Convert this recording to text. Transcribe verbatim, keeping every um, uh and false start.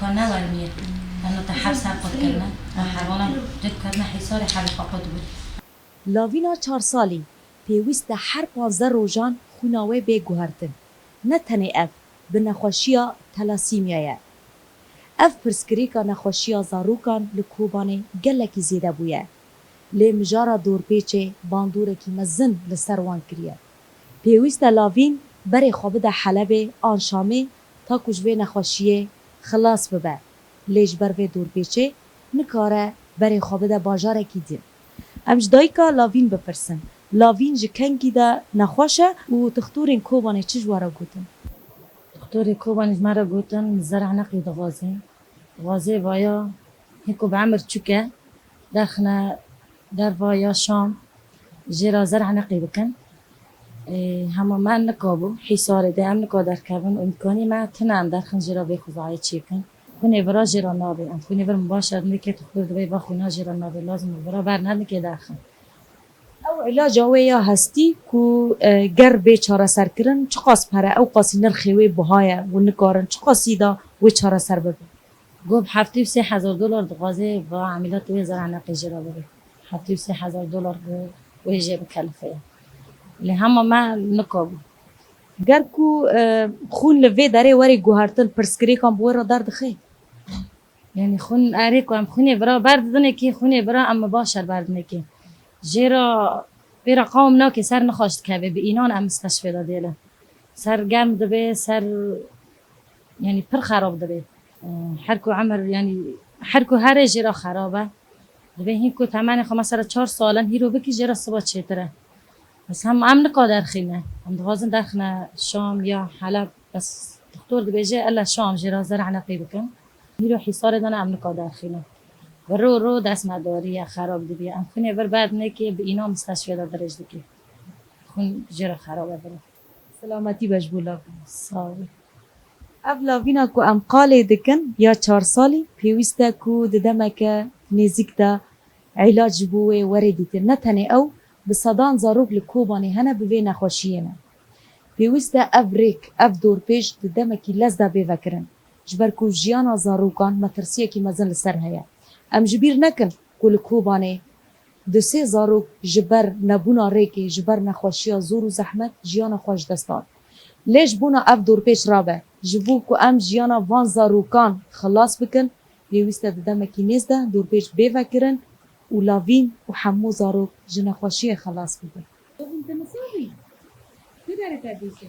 Ne wermiyê. Em te her ser qut kirine. Em herwana cik kirine hîsarê herê xwe qut bû. Lavîna çar salî pêwîst e her panzdeh rojan xwîna wê bê guhertin. Ne tenê ev, bi nexweşiya telasîmya ye. Ev pirsgirêka nexweşiya zarokan li Kobanê gelekî zêde bûye. Lê mijara dorpêçê bandoreke mezin li ser wan kiriye. Pêwîst e Lavîn berê xwe bide Helebê an Şamê ta ku ji vê nexweşiyê xilas bibe. Lê ji ber vê dorpêçê nikare berê xwe bide bajarekî din. Em ji dayika Lavîn bipirsin. Lavîn ji kengî de nexweş e û dixtorên Kobanê çi ji we re gotin? Dixtorê Kobanê ji me re gotin, zer'eneqî dixwazin. Dixwazê vaya hê ku bi emir çûk e, derxine derva ya Şam, jê re zer'eneqî bikin. Ê, hema me nikabû, hîsarê de em nika derkevin û îmkanî me tune em derxin jê re vê xwezayê çêkin. Xwînê vira jê re nabê. Em xwînê vir mibaşer nêkê, dixtor dibê va xwîna jê re nabê. Lazim e vira bernedin kê derxin. Ew îlaca wê ya hestî ku, e, ger bê çareserkirin, çiqas pere, ew qasî nirxê wê biha ye û nikarin çiqasî da wê çareser bibe? Got bi heftê û sê hezar dolar dixwaze va emîlatê wê zer'eneqê jê re bibe. Heftê û sê hezar dolar bi wê jê bikelife ye. Lê hema me nikabû. Ger ku, e, xwîn li vê derê werê guhertin, pirsgirêkan bi wê re derdixe? Yanî xwîn, erê ku em xwînê vira berdidinê kê, xwînê vira em mibaşer berdinê kê. Jê re pê re qawim nake, ser nixweş dikeve, bi înan em misteşfê de dêle. Ser germ dibe, ser, yanî pir xerab dibe. Her ku emir, yanî her ku herê jê re xerab e. Dibe hîn ku temenê xwe mesela çar sal in, hîro bikî jê re siba çêtir e. Bes hem em nika derxîne. Em dixwazin derxine Şam ya Heleb. Bes dixtor dibêje, ele Şam jê re zer'eneqî bikin. Hîro hîsarê de ne em nika derxîne. Bi ro ro dest me darî ye, xerab dibiye. Em xwînê vir berdinê kê bi înan misteşfê de dirêj dikê. Xwîn jê re xerab e vira. Selametî be ji bo Lavîn. Sağ ol. Ev Lavîna ku em qalê dikin ya çar salî, pêwîst e ku di demeke nêzîk de îlac ji bo wê were dîtin. Ne tenê ew, bi sedan zarok li Kobanê hene bi vê nexweşiyê ne. Pêwîst e ev rêk, ev dorpêç di demekî lez de bê vekirin. Ji ber ku jiyana zarokan metirsiyekî mezin li ser heye. Em ji bîr nekin ku li Kobanê du sê zarok ji ber nebûna rêkê, ji ber nexweşiya zor û zehmet jiyana xwe ji dest dan. Lê ji bona ev dorpêç rabe, ji bo ku em jiyana van zarokan xilas bikin, pêwîst e di demekî nêz de dorpêç bê vekirin û Lavîn û hemû zarok ji nexweşiyê xilas bibin. Oğlum, te mi sabî? Tu derê te dîse.